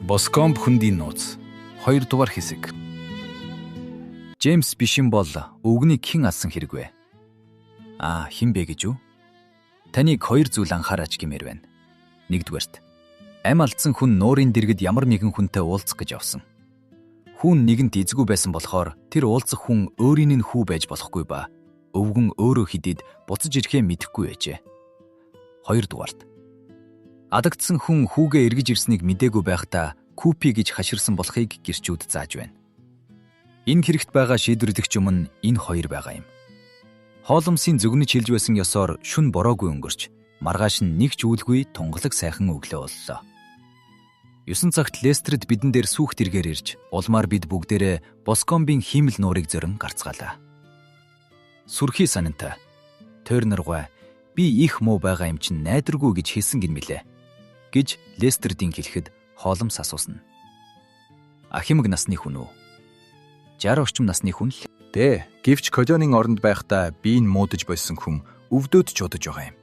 Боскомб хөндийн нууц 2 дугаар хэсэг. Джеймс Бишин бол өвгөнийг хэн алсан хэрэг вэ? Аа, хэн бэ гэж үү? Таныг хоёр зүйл анхаараач гэмээр байна. Нэгдүгээрт, ам алдсан хүн нуурын дэргэд ямар нэгэн хүнтэй уулзах гэж явсан. Хүн нэгэнт эзгүй байсан болохоор тэр уулзах хүн өөрийн нь хүү байж болохгүй ба өвгөн өөрөө хэдийд буцаж ирэхээ мэдэхгүй байжээ. Хоёрдугаарт, алагдсан хүн хүүгээ эргэж ирснийг мдээгүй байхдаа Купи гэж хаширсан болохыг гэрчүүд зааж байна. Энэ хэрэгт байгаа шийдвэрлэгч юм нь энэ хоёр байгаа юм. Холмсын зөгнөж хэлж байсан ёсоор шүн бороогүй өнгөрч маргааш нь нэг ч үүлгүй тунгалаг сайхан өглөө боллоо. 9 цагт Лестерд бидэн дээр сүүх дэргээр ирж улмаар бид бүгдээрээ Боскомбын хиймэл нуурыг зорин гарцгаалаа. Сүрхий санантай. Тернер гуай би их муу байгаа юм чинь найдваргүй гэж хэлсэн гин мэлээ гэж Лестердийн хэлэхэд Холмс асуусан. Ахимаг насны хүн үү? 60 орчим насны хүн л. Дээ. Гэвч Колонийн оронд байхдаа би энэ муудаж болсон хүн өвдөөд ч удаж байгаа юм.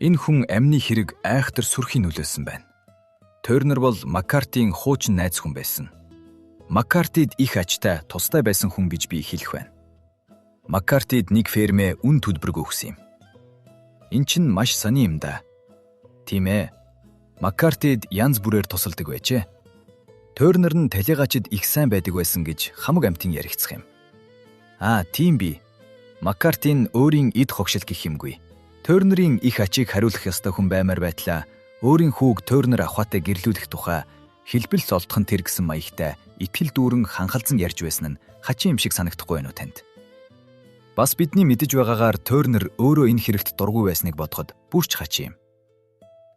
Энэ хүн амны хэрэг айхтар сүрхий нөлөөлсөн байна. Тернер бол Маккартийн хуучин найз хүн байсан. Маккартид их ачтай тустай байсан хүн гэж би хэлэх байна. Маккартид нэг фермээ үн төлбөргүй өгсөн юм. Эн чинь маш сони юм да. Тийм ээ. Маккартид янз бүрээр тусалдаг байжээ. Тернер нь талигачид их сайн байдаг байсан гэж хамаг амтын яригдах юм. Аа, тийм би. Маккартин өөрийн эд хогшил гэх юмгүй. Тернерийн их ачийг хариулах ёстой хүн баймаар байтлаа өөрийн хүүг Тернер авахатай гэрлүүлэх тухай хэлбэл золдох нь тэр гэсэн маягтай итгэл дүүрэн ханхалзан ярьж байсан нь хачин юм шиг санагдахгүй байна уу танд? Бас бидний мэдэж байгаагаар Тернер өөрөө энэ хэрэгт дургүй байсныг бодоход бүрч хачин юм.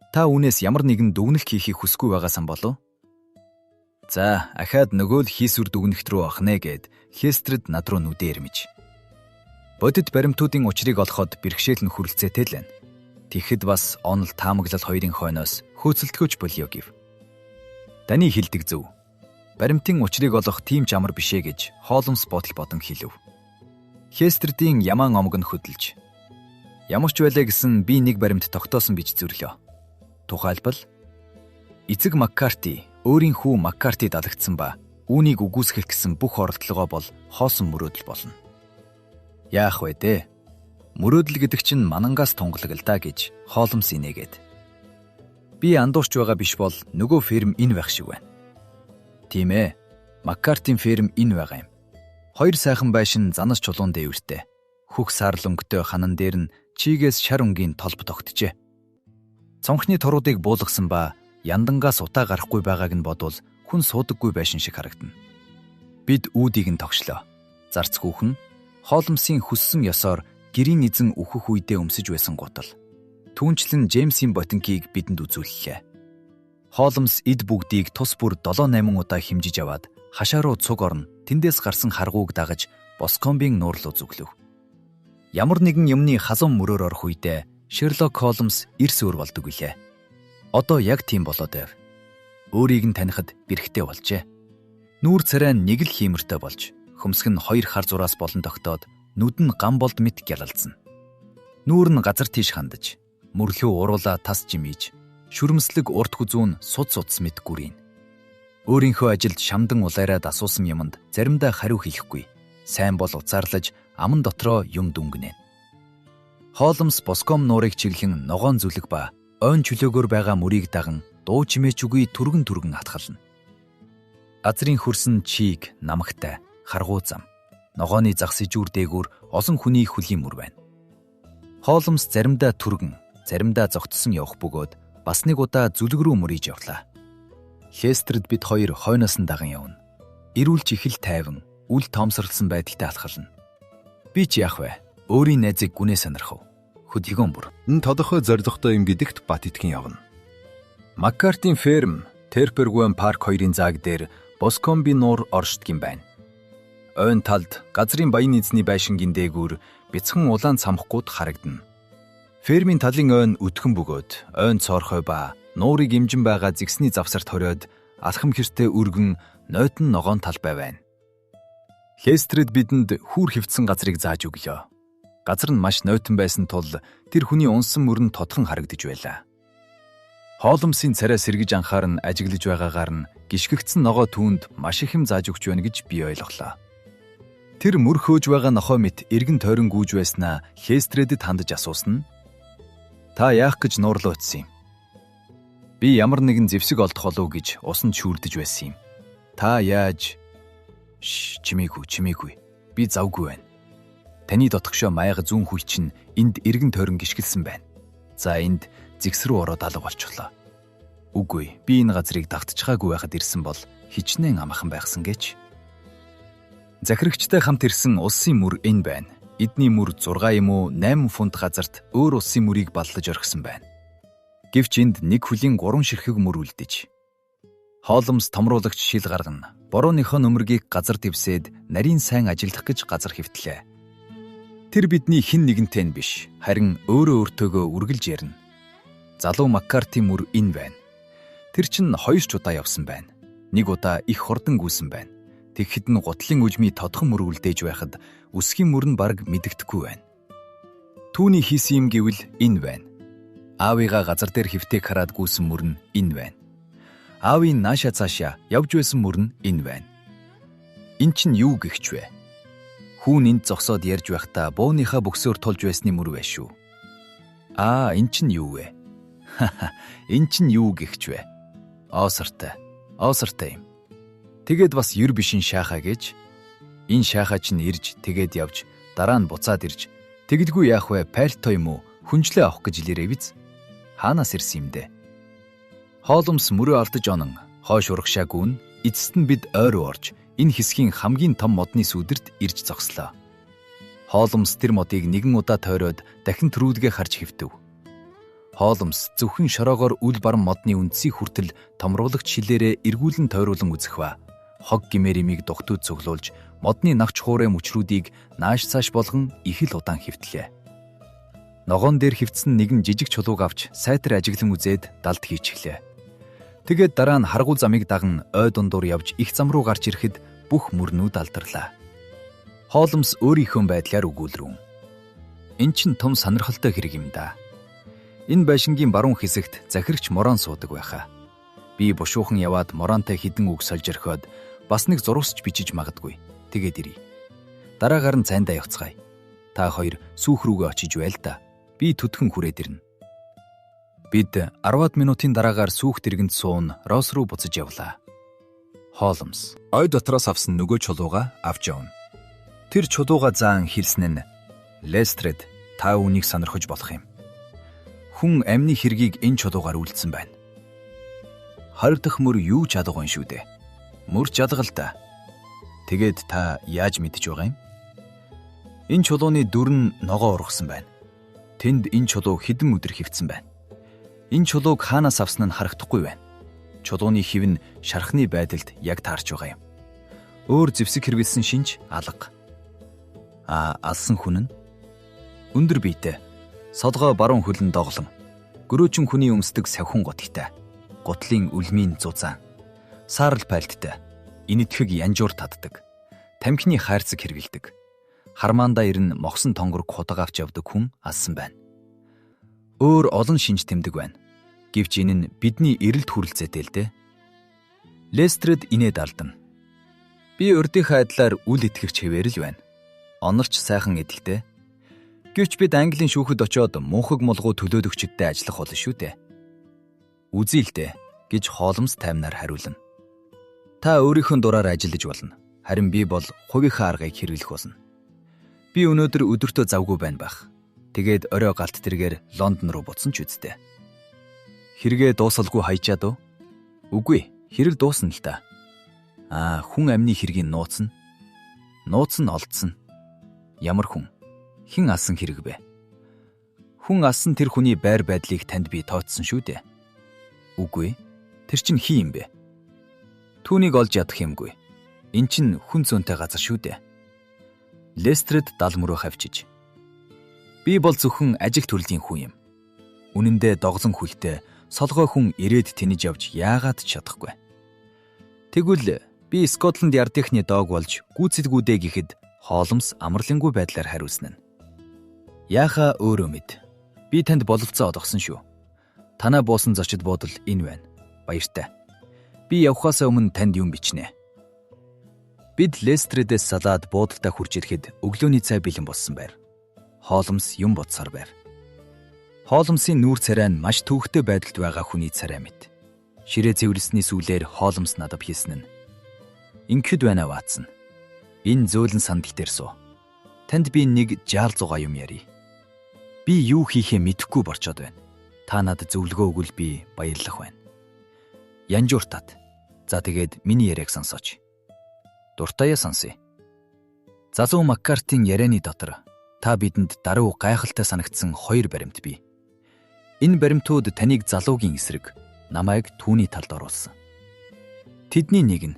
Та үүнээс ямар нэгэн дүгнэлт хийхийг хүсэхгүй байгаасан болов? За, ахаад нөгөө л хийсвэр дүгнэлт рүү авах нэ гэд Хестред над руу нүдэ ирмэж. Бодит баримтуудын учрыг олоход бэрхшээл нь хүрэлцээтэй л байна. Тэгэхэд бас онол таамаглал хоёрын хойноос хөөцөлдөхөж болио гэв. Таны хэлдэг зөв. Баримтын учрыг олох тийм ч амар биш ээ гэж Холмс бодол бодон хэлв. Хестердийн ямаан омог нь хөдөлж. Ямар ч байлаа гэсэн би нэг баримт тогтоосон гэж зүрлөө. Тухайлбал эцэг Маккарти өөрийн хүү Маккартид алагдсан ба үүнийг үгүйсгэх гэсэн бүх оролдлогоо бол хоосон мөрөөдөл болно. Яах вэ дээ? Мөрөөдөл гэдэг чинь манангаас тунгалаг л да гэж Холмс инээгээд. Би андуурч байгаа биш бол нөгөө ферм энэ байх шиг байна. Тийм ээ. Маккартийн ферм энэ байгаа юм. Хоёр сайхан байшин занас чулуун дээвэртэй. Хөх саарл өнгөтэй ханан дээр нь чигээс шар өнгийн толбо тогтжээ. Цонхны туруудыг буулгасан ба яндангаас утаа гарахгүй байгааг нь бодвол хүн суудаггүй байшин шиг харагдана. Бид үүдийг нь тогшлоо. Зарц хүүхэн Холмсын хүссэн ёсоор гэрийн эзэн үхэх үедээ өмсөж байсан гутал. Түүнчлэн Джеймсийн ботинкийг бидэнд үзүүллээ. Холмс эд бүгдийг тус бүр 7 8 удаа хэмжиж аваад хашаа руу цуг орно. Тэндээс гарсан харгууг дагаж Боскомбын нуур руу зүглэв. Ямар нэгэн юмны халуун мөрөөр орох үедээ Шерлок Холмс эрс өөр болдог билээ. Одоо яг тийм болоод байв. Өөрийг нь танихад бэрхтэй болжээ. Нүүр царай нь нэг л хиймэртэй болж, хөмсг нь хоёр хар зураас болон тогтоод нүд нь гам болд мэт гялалзна. Нүүр нь газар тийш хандаж, мөрлөө уруулаа тас жимийж, шүрмслэг урт хүзүүн суд судас мэт гүрийн. Өөрийнхөө ажилд шамдан улайраад асуусан юмд заримдаа хариу хэлэхгүй. Сайн бол уцаарлаж аман дотроо юм дүнгэнэ. Холмс Боском нуурыг чиглэн ногоон зүлэг ба ойн чөлөөгөөр байгаа мөрийг даган дуу чимээч үгүй түргэн түргэн атгална. Газрын хөрсөн чиг, намагтай, харгуу зам. Ногооны загас ижүүр дээгүүр олон хүний хөлийн мөр байна. Холмс заримдаа түргэн, заримдаа зогтсон явах бөгөөд бас нэг удаа зүлэг рүү мөрийж явлаа. Лестерд бид хоёр хойноос нь даган явна. Ирүүлж их л тайван, үл тоомсорлсон байдалтай алхална. Би ч яах вэ? Өөрийн найзыг гүнээ сонирхов. Хөдөлгөөн бүр. Энэ тодорхой зорилготой юм гэдэгт бат итгэн явна. Маккартийн ферм, Терпергуэн парк хоёрын зааг дээр Боскомби нуур оршдог юм байна. Ойн талд газрын баян эзний байшингийн дээгүүр бяцхан улаан цамхгууд харагдана. Фермийн талын ойн өтгөн бөгөөд ойн цоорхой ба нуурыг имжин байгаа зэгсний завсарт хориод алхам хэртэ өргөн нойтон ногоон талбай байна. Лестред бидэнд хүүр хөвцсөн газрыг зааж өглөө. Газар нь маш нойтон байсан тул тэр хүний унсан мөр нь тодхон харагдаж байлаа. Холмсын царай сэргэж анхааран ажиглаж байгаагаар нь гишгэгдсэн ногоо түүнд маш их юм зааж өгч байна гэж би ойлголоо. Тэр мөр хөөж байгаа нохой мэт эргэн тойрон гүйж байснаа Лестредэд хандаж асуусан нь "Та яах гэж нуурлуу очсон юм? Би ямар нэгэн зэвсэг олдох болов уу гэж усанд шүүрдэж байсан юм. Та яаж Шш, чимээгүй, чимээгүй. Би завгүй байна. Таны дотгошоо маяга зүүн хүй чинь энд эргэн тойрон гიშгэлсэн байна. За энд зэгс рүү ороод алга болчихлоо. Үгүй, би энэ газрыг давтчихаагүй байхад ирсэн бол хичнээн амархан байхсан гэж. Захирагчтай хамт ирсэн улсын мөр энэ байна. Эдний мөр 6 юм уу 8 фунт газарт өөр улсын мөрийг баллаж орхисон байна. Гэвч энд нэг хөлийн 3 ширхэг мөр үлдэж. Холмс томруулагч шил гаргана. Борооныхоо нөмөргийг газар дэвсээд нарийн сайн ажиллах гэж газар хэвтлээ. Тэр бидний хэн нэгэнтэй нь биш, харин өөрөө өөртөөгөө үргэлж ярина. Залуу Маккарти мөр энэ байна. Тэр чинь 2 ч удаа явсан байна. Нэг удаа их хурдан гүйсэн байна. Тэгэхэд нь гутлын үжмий тодхон мөр үлдээж байхад үсгийн мөр нь бараг мэдэгдэхгүй байна. Түүний хийсэн юм гэвэл энэ байна. Аавыгаа газар дээр хэвтээг хараад гүйсэн мөр нь энэ байна. Аавын нааша цаашаа явж байсан мөр нь энэ байна. Эн чинь юу гихч вэ? Хүүн энд зогсоод ярьж байхдаа бууныхаа бөксөөр тулж байсны мөр байх шүү. Аа, эн чинь юу вэ? Ха, эн чинь юу гихч вэ? Оосартай. Оосартай юм. Тэгээд бас юр бишин шаахаа гэж энэ шаахаа чинь ирж тэгээд явж дараа нь буцаад ирж тэгэлгүй яах вэ, пальто юм уу хүнжлээ авах гэж илэрээ биз? Хаанаас ирсэн юм бэ? Холмс мөрөө алдаж онон хойш урагшаа гүн эцэст нь бид ой руу орж энэ хэсгийн хамгийн том модны сүүдэрт ирж зогслоо. Холмс тэр модыг нэгэн удаа тойроод дахин трүүдгээ харж хэвтэв. Холмс зөвхөн шороогоор үл баран модны үндсийг хүртэл томруулагч шилээрээ эргүүлэн тойруулан үзэх ба хог гимээр имийг дугтуйд цуглуулж модны навч хуурай мөчрүүдийг нааш цааш болгон их л удаан хэвтлээ. Ногоон дээр хэвтсэн нэгэн жижиг чулууг авч сайтар ажиглан үзээд далд хийчихлээ. Тэгээд дараа нь харгуул замыг даган ой дундуур явж их зам руу гарч ирэхэд бүх мөрнүүд алдарлаа. Холмс өөрийнхөө байдлаар өгүүлрүүн. Эн чинь том сонирхолтой хэрэг юм да. Энэ байшингийн баруун хэсэгт захирагч Морон суудаг байхаа. Би бушуухан яваад Моронтой хідэн үг сольж орхиод бас нэг зурвасч бичиж магадгүй. Тэгээд ирье. Дараагаар нь цайндаа явцгаая. Та хоёр сүүх рүүгээ очиж байл та. Би түтхэн хүрээд ирнэ. Бид 10-аад минутын дараагаар сүүх дэргэнд суун Рос руу буцаж явлаа. Холмс ой дотроос авсан нөгөө чулууга авч явна. Тэр чулууга заан хэлсэн нь Лестред та үүнийг сонирхож болох юм. Хүн амны хэргийг энэ чулуугаар үлдсэн байна. 20 дахь мөр юу ч алга байна шүү дээ. Мөр ч алга л да. Тэгээд та яаж мэдэж байгаа юм? Энэ чулууны дүр нь ногоо ургасан байна. Тэнд энэ чулуу хэдэн өдөр хэвтсэн байна. Энэ чулууг хаанаас авсан нь харагдахгүй байна. Чулууны хэв нь шархны байдалд яг таарч байгаа юм. Өөр зэвсэг хэрэглэсэн шинж алга. А алсан хүн нь өндөр биетэй, солгой баруун хөлн доглон, гөрөөчин хүний өмсдөг савхин гутагтай, гутлын үлмийн зузаан, саарал пайлттай, энэтхэг янжуур татдаг, тамхины хайрцаг хэрэглэдэг. Хармаандаа ирнэ мохсон тонгорог худаг авч явдаг хүн алсан байна. Өөр олон шинж тэмдэг байна. Гэвч энэ нь бидний эрэлт хүрэлцээтэй л дээ. Лестред инээд алдана. Би урдынхаа адилаар үл итгэгч хэвээр л байна. Онорч сайхан эдэлтэй. Гэвч бид Английн шүүхэд очиод мунхаг мулгуу төлөөлөгчдөд ажиллах болно шүү дээ. Үзье л дээ гэж Холмс таймнаар хариулна. Та өөрийнхөө дураар ажиллаж болно. Харин би бол хувийнхаа аргыг хэрэглэх болно. Би өнөөдөр өдөртөө завгүй байна бах. Тэгээд орой галт тэргээр Лондон руу буцсан ч үсттэй. Хэрэгээ дуусалгүй хайчаад уу? Үгүй, хэрэг дуусна л да. Аа, хүн амны хэргийг нууцна. Нууц нь олдсон. Ямар хүн? Хэн алсан хэрэг бэ? Хүн алсан тэр хүний байр байдлыг танд би тооцсон шүү дээ. Үгүй, тэр чинь хин юм бэ? Түүнийг олж ядах юмгүй. Эн чинь хүн зөөнтэй газар шүү дээ. Лестред дал мөрөө хавчиж. Би бол зөвхөн ажиг төрлийн хүн юм. Үнэндээ доглон хүлтэй солгой хүн ирээд тэнэж явж яагаад ч чадахгүй. Тэгвэл би Скотланд Ярдынхны дог болж гүйцэлгүүдээ гэхэд Холмс амарлингуй байдлаар хариулсан нь. Яхаа өөрөө мэд. Би танд бололцоо олгосон шүү. Танаа буусан зочид буудал энэ байна. Баяртай. Би явхаасаа өмнө танд юм бичнэ. Бид Лестрэдээс салаад буудалдаа хурж ирэхэд өглөөний цай бэлэн болсон байр. Холмс юм бодсоор байр. Холмсын нүүр царай нь маш төвөгтэй байдалд байгаа хүний царай мэт. Ширээ цэвэрлсэний сүүлээр Холмс надад хэлсэн нь: "Ингэхэд байна, Ватсон. Энэ зөөлөн сандал дээр суу. Танд би нэг жаал зугаа юм ярья. Би юу хийхээ мэдэхгүй борчоод байна. Та надад зөвлөгөө өгвөл би баярлах байна. Янжууртат. За, тэгээд миний яриаг сонсооч. Дуртаяа сонсъё. Залуу Маккартийн ярианы дотор та бидэнд даруй гайхалтай санагдсан хоёр баримт бий. Энэ баримтууд таныг залуугийн эсрэг, намайг түүний талд оруулсан. Тэдний нэг нь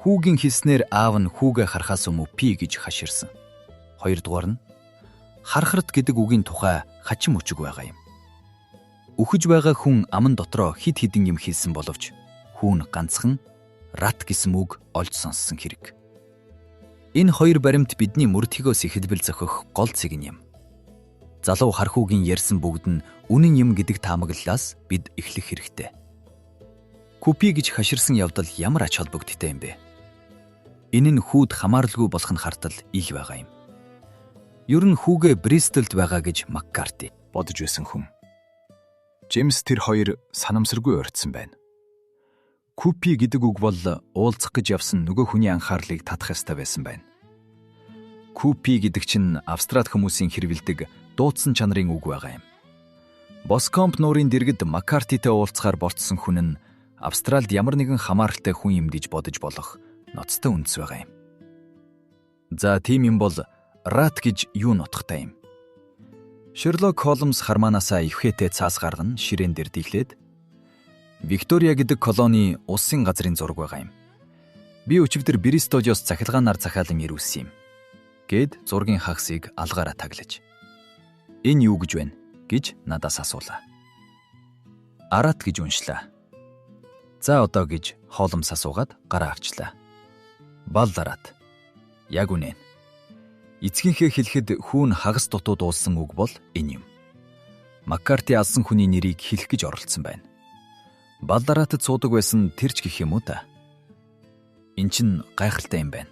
хүүгийн хэлснээр аав нь хүүгээ харахаас өмнө пи гэж хаширсан. Хоёрдугаар нь хархарт гэдэг үгийн тухай хачин мөчөг байгаа юм. Үхэж байгаа хүн аман дотроо хэд хэдэн юм хэлсэн боловч хүү нь ганцхан рат гэсэн үг олж сонссон хэрэг. Энэ хоёр баримт бидний мөрдхөгөөс ихэдбэл зохих гол цэг нь юм. Залуу хархүүгийн ярьсан бүгд нь үнэн юм гэдэг таамаглалаас бид эхлэх хэрэгтэй. Купи гэж хаширсан явдал ямар ач холбогдолтой юм бэ? Энэ нь хүүд хамааралгүй болох нь хартал ил байгаа юм. Ер нь хүүгээ Бристолд байгаа гэж Маккарти бодож байсан хүн. Джеймс тэр хоёр санамсаргүй орцсон байна. Купи гэдэг үг бол уулзах гэж явсан нөгөө хүний анхаарлыг татах ёстой байсан байна. Купи гэдэг чинь Австрали хүмүүсийн хэрэглэдэг дуудсан чанарын үг байгаа юм. Боскомп нуурын дэргэд Маккартитэй уулзахаар болцсон хүн нь Австралид ямар нэгэн хамааралтай хүн юм гэж бодож болох ноцтой үндэс байгаа юм. За, тийм юм бол рат гэж юу нутгатай юм? Шерлок Холмс хармаанаасаа эвхээтэй цаас гарган ширээн дээр дийлээд, "Виктория гэдэг колони улсын газрын зураг байгаа юм. Би өчигдөр Бристолиос цахилгаанаар захиалан ирүүлсэн юм" гээд зургийн хагасыг алгаараа таглаж. "Энэ юу гэж байна?" гэж надаас асуулаа. "Арат" гэж уншлаа. "За, одоо" гэж Холмс асуугаад гараа авчлаа. "Балларат. Яг үнэн. Эцгийнхээ хэлэхэд хүүн хагас дутуу дуулсан үг бол энэ юм. Маккарти алсан хүний нэрийг хэлэх гэж оролдсон байна. Балларатад суудаг байсан тэр ч гэх юм уу та. Эн чин гайхалтай юм байна.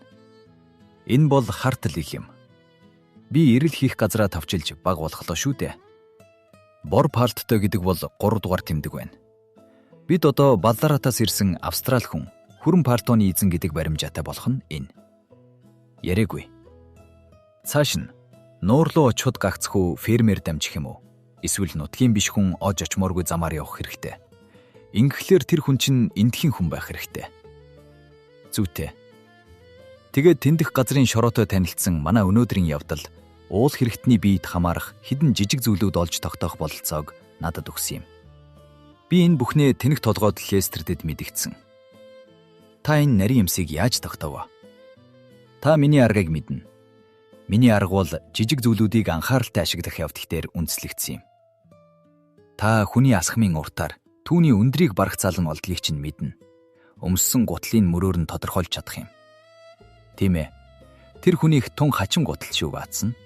Энэ бол хартал их юм. Би эрэл хийх газраа тавчилж баг болохлоо шүү дээ. Бор палттой гэдэг бол 3 дугаар тэмдэг байна. Бид одоо Балларатаас ирсэн Австрали хүн хүрэн палтооны эзэн гэдэг баримжаатай болох нь энэ. Яриаггүй. Цааш нь нуур руу очиход гагцхүү фермер дамжих юм уу? Эсвэл нутгийн биш хүн ож очмооргүй замаар явах хэрэгтэй. Ингэхлээр тэр хүн чинь эндхийн хүн байх хэрэгтэй. Зүйтэй. Тэгээд тэндэх газрын шороотой танилцсан манай өнөөдрийн явдал уул хэрэгтний биед хамаарах хэдэн жижиг зүйлүүд олж тогтоох бололцоог надад өгсөн юм. Би энэ бүхнээ тэнэг толгойд Лестердэд мэдэгдсэн. Та энэ нарийн юмсыг яаж тогтоов? Та миний аргыг мэднэ. Миний арга бол жижиг зүйлүүдийг анхааралтай ашиглах явдал дээр үндэслэгдсэн юм. Та хүний асхмын уртаар түүний өндрийг барагцаалan олдгийг чинь мэднэ. Өмссөн гутлын мөрөөр нь тодорхойлж чадах юм. Тийм ээ. Тэр хүнийх тун хачин гутал шүү, Ватсон.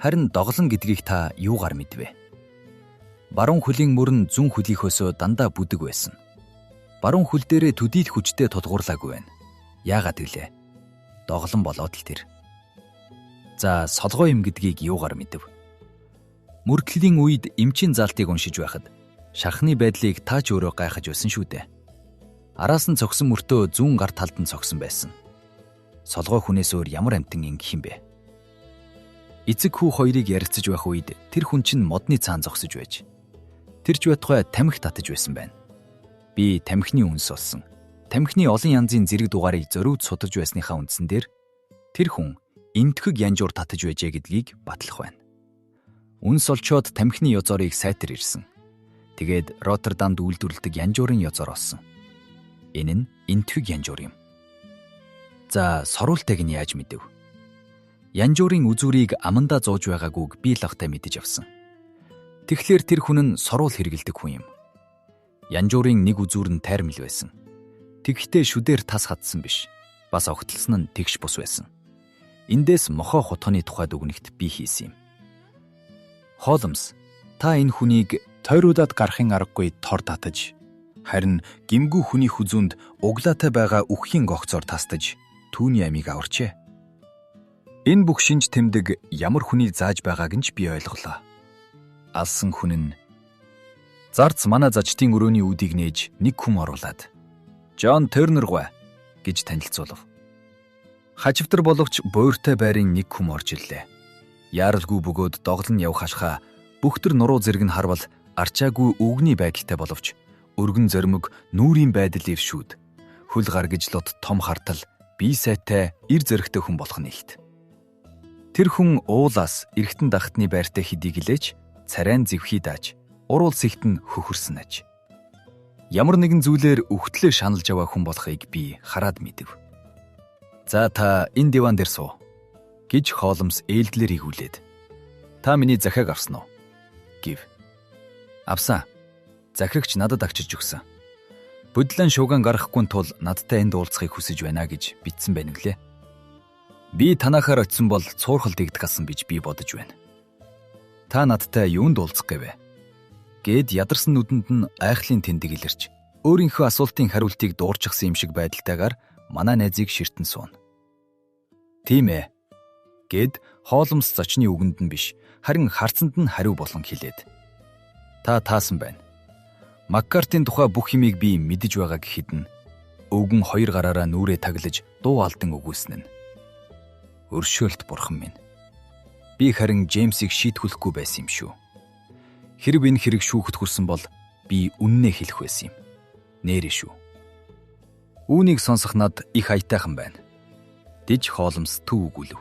Харин доголон гэдгийг та юугаар мэдвэ? Баруун хөлийн мөр нь зүүн хөлийнхөөсөө дандаа бүдэг байсан. Баруун хөл дээрээ төдийл хүчтэй тулгуурлаагүй байна. Яагаад гэлээ? Доголон болоод л тэр. За, солгой юм гэдгийг юугаар мэдв? Мөрдлийн үед эмчийн заалтыг уншиж байхад шархны байдлыг та ч өөрөө гайхаж байсан шүү дээ. Араас нь цогсон мөртөө зүүн гар талд нь цогсон байсан. Солгой хүнээс өөр ямар амьтан ингэх юм бэ? Эцэг хүү хоёрыг ярилцаж байх үед тэр хүн чинь модны цаан зогсож байж. Тэр ч байтугай тамхи татаж байсан байна. Би тамхины үнс олсон. Тамхины олон янзын зэрэг дугаарыг зориуд судалж байсныхаа үндсэн дээр тэр хүн энтхэг янжуур татаж байжээ гэдгийг батлах байна. Үнс олчоод тамхины ёзоорыг сайтар ирсэн. Тэгээд Роттердамд үйлдвэрлэдэг янжуурын ёзоор олсон. Энэ нь энтхэг янжуур юм. За, соруултайг нь яаж мэдэв? Янжуурын үзүүрийг амандаа зууж байгаагүйг би лавтай мэдэж авсан. Тэгэхээр тэр хүн нь соруул хэрэглэдэг хүн юм. Янжуурын нэг үзүүр нь тайрмал байсан. Тэгэхдээ шүдээр тас хатсан биш. Бас огтлсон нь тэгш бус байсан. Эндээс мохоо хотгоны тухайд өгнөгт би хийсэн юм. Холмс, та энэ хүнийг Тойруудад гарахын аргагүй тор татаж, харин гимгүү хүний хүзүүнд углаатай байгаа үххийн гогцоор тастаж түүний амийг аварчээ. Энэ бүх шинж тэмдэг ямар хүнийг зааж байгааг нь ч би ойлголоо. Алсан хүн нь зарц манай зажтын өрөөний үүдийг нээж нэг хүм оруулаад Джон Тернер гуай гэж танилцуулав. Хаживтар боловч буйртай байрын нэг хүм орж ирлээ. Яаралгүй бөгөөд доглон явх хашхаа бүх төр нуруу зэрэг нь харвал арчаагүй өвгний байдалтай боловч өргөн зоримог нүүрийн байдал иршүүд хөл гаргаж лот том хартал бие сайтай эр зөрөгтэй хүн болох нь илт. Тэр хүн уулаас эргэтэн дахтны байртай хэдий гэлээч царайн зэвхий дааж уруул сэгт нь хөхөрсөн аж. Ямар нэгэн зүйлээр үхтлээ шаналж яваа хүн болохыг би хараад мэдэв. За та энэ диван дээр суу гэж Холмс ээлдлэр игүүлээд. Та миний захиаг авсан уу? Гэв. Авсан. Захирагч надад агчирч өгсөн. Бодлон шууган гаргахгүй тул надтай энд уулзахыг хүсэж байна гэж бичсэн байна гэлээ. Би танахаар очисон бол цуурхал дэгдэх асан гэж би бодож байна. Та надтай юунд уулзах гэвэ? Гэд ядарсан нүдэнд нь айхлын тэндэг илэрч өөрийнхөө асуултын хариултыг дуурчихсан юм шиг байдалтайгаар манай найзыг ширтэн сууна. Тийм ээ. Гэд Холмс зочны үгэнд нь биш, харин харцанд нь хариу болгон хэлээд. Та таасан байна. Маккартийн тухай бүх юмыг би мэдэж байгаа гэхэд нь өвгөн хоёр гараараа нүрээ таглаж дуу алдан өгүүлсэн нь. Өршөөлт бурхан минь. Би харин Джеймсийг шийтгүүлэхгүй байсан юм шүү. Хэрв энэ хэрэг шүүхэд хүрсэн бол би үннээ хэлэх байсан юм. Нээрээ шүү. Үүнийг сонсох над их аятайхан байна. Диж Холмс төв өгүүлв.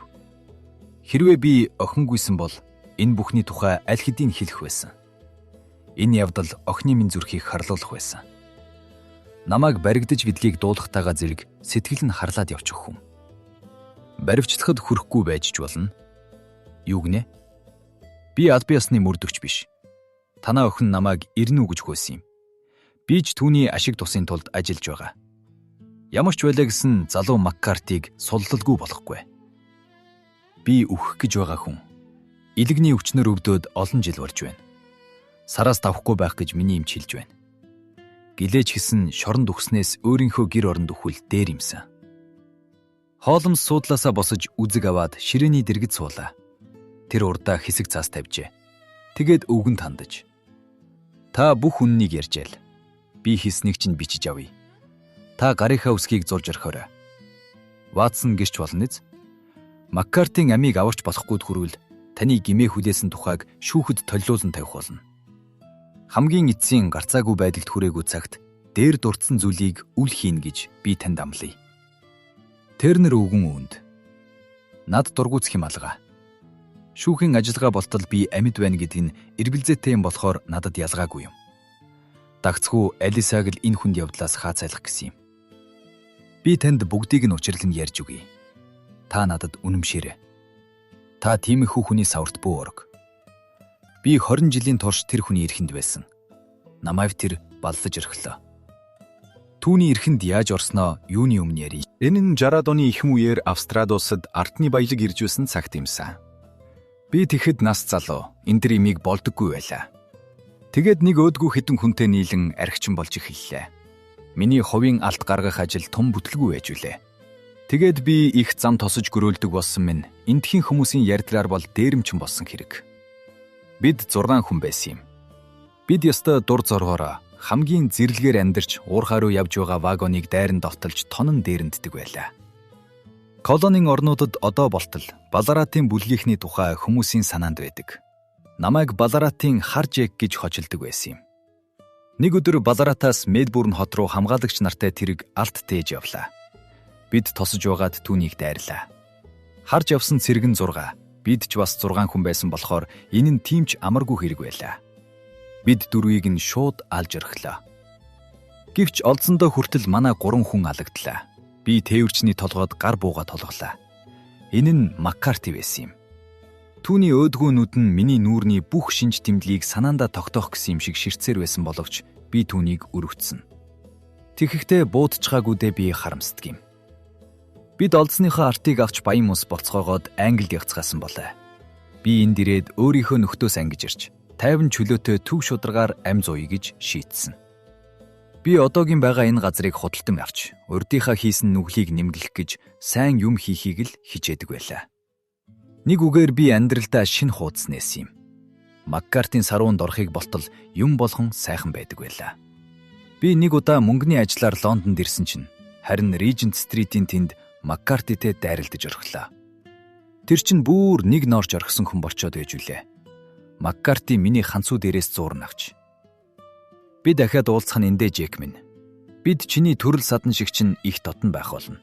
Хэрвээ би охингүйсэн бол энэ бүхний тухай аль хэдийн хэлэх байсан. Энэ явдал охины минь зүрхийг харлуулах байсан. Намайг баригдаж гэдлийг дуулахтайгаа зэрэг сэтгэл нь харлаад явчих хүн. Баривчлахад хүрэхгүй байж ч болно. Юу гинэ? Би аль биесны мөрдөгч биш. Танаа охин намайг ирнэ үү гэж хөөсөн юм. Би ч түүний ашиг тусын тулд ажиллаж байгаа. Ямар ч байлаа гэсэн залуу Маккартиг суллалгүй болохгүй. Би үхэх гэж байгаа хүн. Илэгний өвчнөр өвдөөд олон жил болж байна. Сараас давхгүй байх гэж миний эмч хэлж байна. Гэлээч гэсэн шоронд үхснээс өөрийнхөө гэр оронд үхвэл дээр юмсан. Холмс суудлаасаа босож үзэг аваад ширээний дэргэд суулаа. Тэр урдаа хэсэг цаас тавьжээ. Тэгээд өвгөнд хандаж. Та бүх үннийг ярьжээл. Би хийснийг чинь бичиж авъя. Та гарынхаа үсгийг зулж орхиорой. Ватсон гэрч болно биз? Маккартийн амийг аварч болохгүйд хүрвэл таны гимээ хүлээсэн тухайг шүүхэд толиулан тавих болно. Хамгийн эцсийн гарцаагүй байдалд хүрээгүй цагт дээр дурдсан зүйлийг үл хийн гэж би танд амлая. Тернер өвгөн үүнд над дургуутсах юм алга. Шүүхийн ажиллагаа болтол би амьд байна гэдэг нь эргэлзээтэй юм болохоор надад ялгаагүй юм. Дагцхүү Алисаг л энэ хүнд явдлаас хаацайлах гэсэн юм. Би танд бүгдийг нь учирлан ярьж өгье. Та надад үнэмшээрэй. Та тиймэрхүү хүний саварт бүү орог. Би 20 жилийн турш тэр хүний эрхэнд байсан. Намайг тэр баллаж орхилоо. Түүний эрхэнд яаж орсноо юуны өмнө ярий. Энэ нь 60-аад оны ихэнх үеэр Австрали улсад ардны баялаг ирж байсан цагт юмсан. Би тэгэхэд нас залуу, энэ дэр имийг болдоггүй байлаа. Тэгээд нэг өөдгүү хідэн хүнтэй нийлэн архичин болж эхэллээ. Миний хувийн алт гаргах ажил том бүтлгүй байж үлээ. Тэгээд би их зам тосож гөрөөлдөг болсон минь эндхийн хүмүүсийн ярьдлаар бол дээрэмчин болсон хэрэг. Бид 6 хүн байсан юм. Бид ёстой дур зоргоороо хамгийн зэрлэгээр амьдарч уурхаа руу явж байгаа вагоныг дайран довтолж тонон дээрэнддэг байлаа. Колонийн орнуудад одоо болтол Баларатын бүлгийнхний тухай хүмүүсийн санаанд байдаг. Намайг Баларатын хар жек гэж хочилдог байсан юм. Нэг өдөр Баларатаас Мельбурн хот руу хамгаалагч нартай тэрэг алт тээж явлаа. Бид тосож байгаад түүнийг дайрлаа. Харж явсан цэрэг нь 6. Бид ч бас 6 хүн байсан болохоор энэ нь тийм ч амаргүй хэрэг байлаа. Бид дөрвийг нь шууд алж орхилоо. Гэвч олзондоо хүртэл манай 3 хүн алагдлаа. Би тээвэрчний толгойд гар бууга толголаа. Энэ нь Маккарти байсан юм. Түүний өөдгөө нүд нь миний нүүрний бүх шинж тэмдлийг санаандаа тогтоох гэсэн юм шиг ширтсээр байсан боловч би түүнийг өрөвдсөн. Тэгэхдээ буудчихаагүйдээ би харамсдаг юм. Бид олдсныхоо артыг авч баян мус болцоогоод Англид явцгаасан болоо. Би энд ирээд өөрийнхөө нөхдөөс ангиж ирж 50 чөлөөтэй төв шударгаар ам зууя гэж шийдсэн. Би одоогийн байгаа энэ газрыг худалдан авч, урдынхаа хийсэн нүглийг нэмгэлэх гэж сайн юм хийхийг л хичээдэг байлаа. Нэг үгээр би амьдралдаа шинэ хуудас нээсэн юм. Маккартийн саруунд орохыг болтол юм болгон сайхан байдаг байлаа. Би нэг удаа мөнгөний ажлаар Лондонд ирсэн чинь харин Regent Street-ийн тэнд Маккартитэй дайралдаж орхилоо. Тэр чинь бүр нэг ноорч орхисон хүн болчоод байж үлээ. Маккарти миний ханцуу дээрээс зуурна авч. Би дахиад уулзах нь эндээ Джек минь. Бид чиний төрөл садан шиг чинь их дотн байх болно.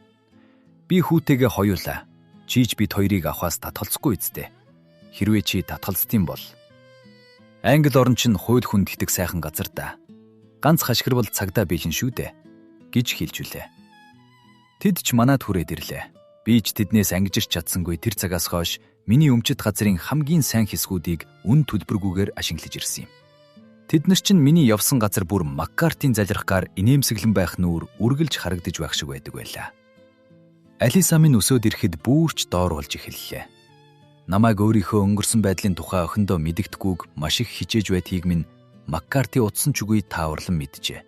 Би хүүтэйгээ хоёулаа. Чийж бид хоёрыг авахаас татгалзахгүй үсттэй. Хэрвээ чи татгалзтiin бол Англи орн чинь хууль хүндэгдэг сайхан газар да. Ганц хашгирвал цагдаа биелэн шүү дээ гэж хэлж үлээ. Тэд ч манад хүрээд ирлээ. Би ч тэднээс ангижирч чадсангүй тэр цагаас хойш миний өмчит газрын хамгийн сайн хэсгүүдийг үн төлбөргүйгээр ашиглаж ирсэн юм. Тэд нар чинь миний явсан газар бүр Маккартийн залрах гар инээмсэглэн байх нүүр үргэлж харагдаж байх шиг байдаг байлаа. Алиса минь өсөөд ирэхэд бүрч доор болж эхэллээ. Намайг өөрийнхөө өнгөрсөн байдлын тухай охиндоо мэдэгдэхгүйг маш их хичээж байдгийг минь Маккарти утсан ч үгүй тааварлан мэджээ.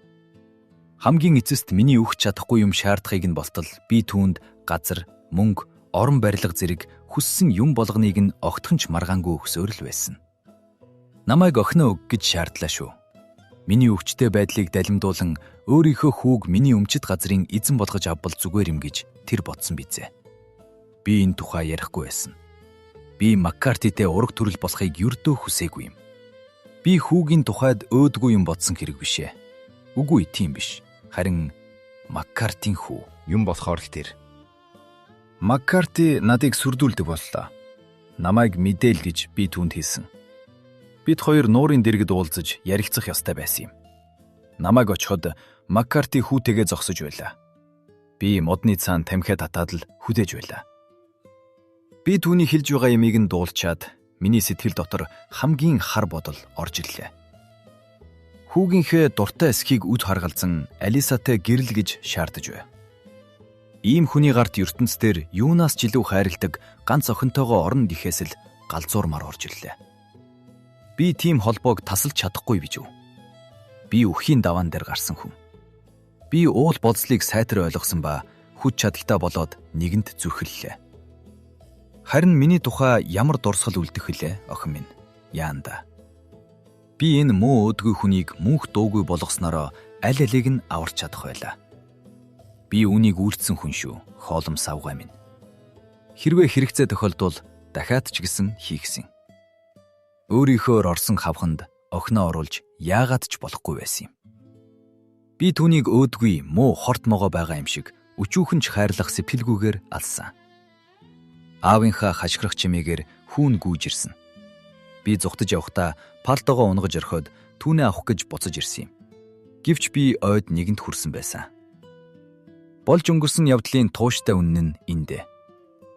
Хамгийн эцэст миний өгч чадахгүй юм шаардахыг нь болтол би түүнд газар, мөнгө, орон барилга зэрэг хүссэн юм болгоныг нь огтхон ч маргаангүй өгсөөр л байсан. Намайг охиноо өг гэж шаардлаа шүү. Миний өвчтэй байдлыг далимдуулан өөрийнхөө хүүг миний өмчит газрын эзэн болгож авбал зүгээр юм гэж тэр бодсон бизээ. Би энэ тухай ярихгүй байсан. Би Маккартитэй ураг төрөл болохыг ердөө хүсээгүй юм. Би хүүгийн тухайд өөдгүй юм бодсон хэрэг биш ээ. Үгүй тийм биш. Харин Маккартийн хүү юм болохоор л тэр. Маккарти надыг сүрдүүлдэг боллоо. Намайг мэдээл гэж би түүнд хэлсэн. Бид хоёр нуурын дэргэд уулзаж ярилцах ёстой байсан юм. Намайг очиход Маккарти хүүтэйгээ зогсож байлаа. Би модны цаана тамхиа татаад л хүлээж байлаа. Би түүний хэлж байгаа юмыг нь дуулчаад миний сэтгэл дотор хамгийн хар бодол орж ирлээ. Хүүгийнхээ дуртай эсхийг үд харгалзан Алисатай гэрэл гэж шаардаж байв. Ийм хүний гарт ертөнц дээр юунаас ч илүү хайрладаг ганц охинтойгоо орно гэхээс л галзуурмаар орж ирлээ. Би тийм холбоог тасалж чадахгүй бижв. Би үхийн даваан дээр гарсан хүн. Би уул болзлыг сайтар ойлгосон ба хүч чадалтай болоод нэгэнд зүрхэллээ. Харин миний тухай ямар дурсгал үлдэх вүлээ охин минь? Яанда. Би энэ муу өөдгүй хүнийг мөнх дуугүй болгоснороо аль алийг нь аварч чадах байлаа. Би үүнийг үйлдсэн хүн шүү. Хоолом савгай минь. Хэрвээ хэрэгцээ тохиолдвол дахиад ч гэсэн хийгсэн. Өөрийнхөөр орсон хавханд охиноо оруулж яагаад ч болохгүй байсан юм. Би түүнийг өөдгүй муу хорт могоо байгаа юм шиг өчүүхэн ч хайрлах сэтгэлгүйгээр алсан. Аавынхаа хашгирах чимээгээр хүүн гүйж ирсэн. Би зүхтэж явхдаа палтогоо унгаж орхиод түүнээ авах гэж буцаж ирсэн юм. Гэвч би ойд нэгэнт хүрсэн байсан. Болж өнгөрсөн явдлын тууштай үнэн нь эндэ.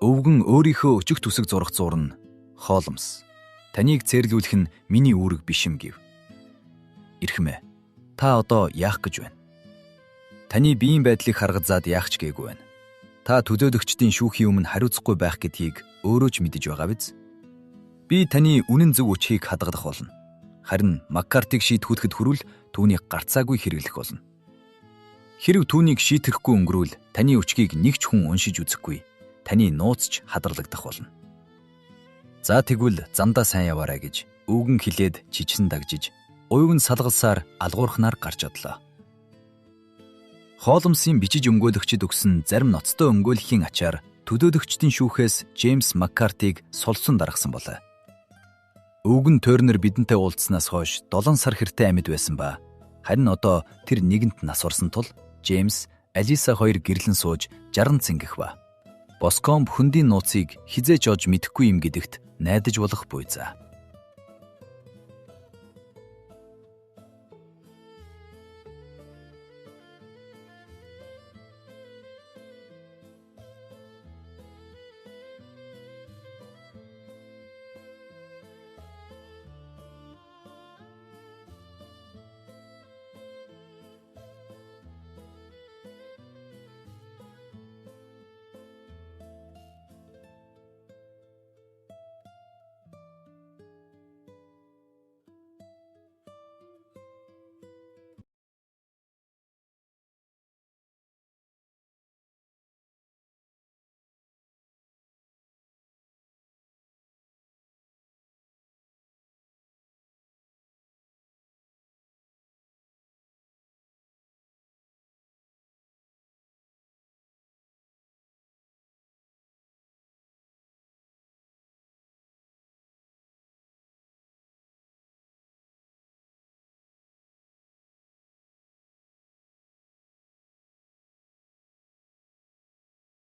Өвгөн өөрийнхөө өчөх төсөг зурах зурна. Холмс. Таныг цэрлүүлэх нь миний үүрэг биш юм гэв. Ирхмээ. Та одоо яах гэж байна? Таны биеийн байдлыг харгазаад яах ч гээгүй байна. Та төлөөлөгчдийн шүүхийн өмнө хариуцахгүй байх гэдгийг өөрөө ч мэдэж байгаа биз? Би таны үнэн зөв үчхийг хадгалах болно. Харин Маккартыг шийтгүүлэхэд хүрвэл түүнийг гарцаагүй хэрэглэх болно. Хэрв түүнийг шийтгэхгүй өнгөрвөл таны өчгийг нэг ч хүн уншиж үзэхгүй. Таны нууц ч хадгалагдах болно. За тэгвэл замдаа сайн яваарай гэж өвгөн хилээд чичин дагжиж уйвн салгалсаар алгуурхнаар гарч одлоо. Холмсын бичиж өмгөөлөгчд өгсөн зарим ноцтой өмгөөллийн ачаар төлөөлөгчдийн шүүхээс Джеймс Маккартиг сулсан даргасан болоо. Өвгөн Тернер бидэнтэй уулзсанаас хойш 7 сар хэртэй амьд байсан ба харин одоо тэр нэгэнт нас орсон тул Джеймс, Алиса хоёр гэрлэн сууж 60 цэнгэх ба. Боскомб хөндийн нууцыг хизээч олж мэдэхгүй юм гэдэгт найдаж болох буй за.